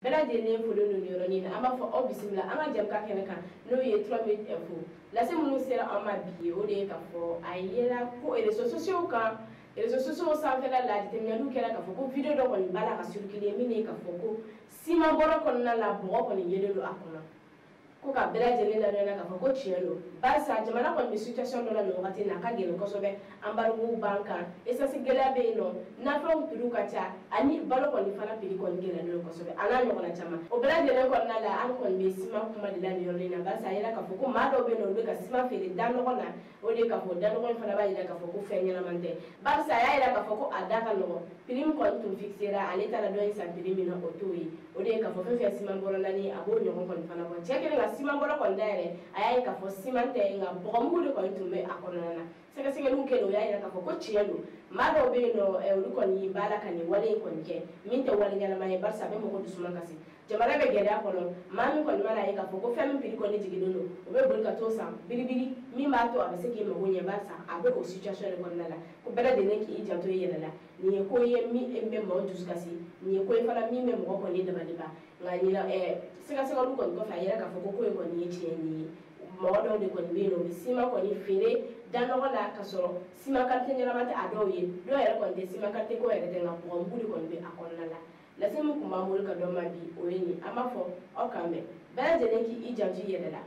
Bɛɛ lajɛlen folen don nin yɔrɔnin na. An b'a fɔ aw bisimila an ka jɛmukan kɛnɛ kan, n'o ye 3 minutes info. Lase minnu sera an ma bi ye, o de ye k'a fɔ a yera ko réseaux sociaux kan, réseaux sociaux sanfɛla la, jateminɛliw kɛra k'a fɔ ko vidéo dɔ kɔni b'a la ka circuler, min ye k'a fɔ ko siman bɔrɔ kɔnɔna la, bɔgɔ kɔni yelen don a kɔnɔ. Ko ka bɛɛ lajɛlen ladɔnniya k'a fɔ ko tiɲɛ don, barisa jamana kɔni bɛ situation dɔ la nin wagati in na, a ka gɛlɛn kosɛbɛ. Embargo b'an kan, essence gɛlɛya bɛ yen nɔ, nafɛnw prix ka ca, ani balo kɔni fana prix kɔni gɛlɛyalen don kosɛbɛ, a n'a ɲɔgɔnna caman. O bɛɛ lajɛlen kɔnɔna la, an kɔni bɛ siman kuma de la nin yɔrɔnin na, barisa a yira k'a fɔ ko maa dɔw bɛ yen nɔ, olu bɛ ka siman feere da nɔgɔ la. O de ye k'a fɔ da nɔgɔ in fana b'a yira k'a fɔ ko fɛn ɲɛnama tɛ, barisa a y'a yira k'a fɔ ko a da ka nɔgɔn. Prix min kɔni tun fixera, ale taara dɔ in san prix min na, o t'o ye. O de ye k'a fɔ fɛn fɛn siman bɔrɔ naani, a b'o ɲɔgɔn kɔni fana bɔ. Cɛ kelen ka siman bɔrɔ kɔni dayɛlɛ, a y'a ye k'a fɔ siman tɛ, nka bɔgɔmugu de kɔni tun bɛ a kɔnɔna na. Sɛgɛsɛgɛliw kɛlen, o y'a yira k'a fɔ ko tiɲɛ don, maa dɔw bɛ yen nɔ, olu kɔni b'a la ka nin wale in kɔni kɛ, min tɛ wale ɲɛnama ye, barisa a bɛ mɔgɔ dusu kasi. Jamana bɛ gɛlɛya kɔnɔ, maa min kɔni mana ye k'a fɔ ko fɛn min prix kɔni jiginnen don, o bɛ boli ka t'o san biribiri, min b'a to a bɛ se k'i mago ɲɛ, barisa a bɛ o situation de kɔnɔna la. Ko bɛɛ lajɛlen k'i janto i yɛrɛ la. Nin ye ko ye min bɛ maaw dusu kasi, nin ye ko ye fana min bɛ mɔgɔ kɔni dabali ban. Nka ɲinan, sɛgɛsɛgɛliw kɔni kɔfɛ, a yira k'a fɔ ko ko in kɔni ye tiɲɛ nin ye. Mɔgɔ dɔw de kɔni bɛ yen nɔ, u bɛ siman kɔni feere da nɔgɔ la ka sɔrɔ siman qualité ɲɛnama tɛ a dɔw ye. Dɔw yɛrɛ kɔni tɛ siman qualité ko yɛrɛ tɛ, nka bɔgɔmugu de kɔni bɛ a kɔnɔna la. Lase min tun b'an bolo ka dɔ ma bi, o ye nin. An b'a fɔ aw k'an bɛn, bɛɛ lajɛlen k'i janto i yɛrɛ la.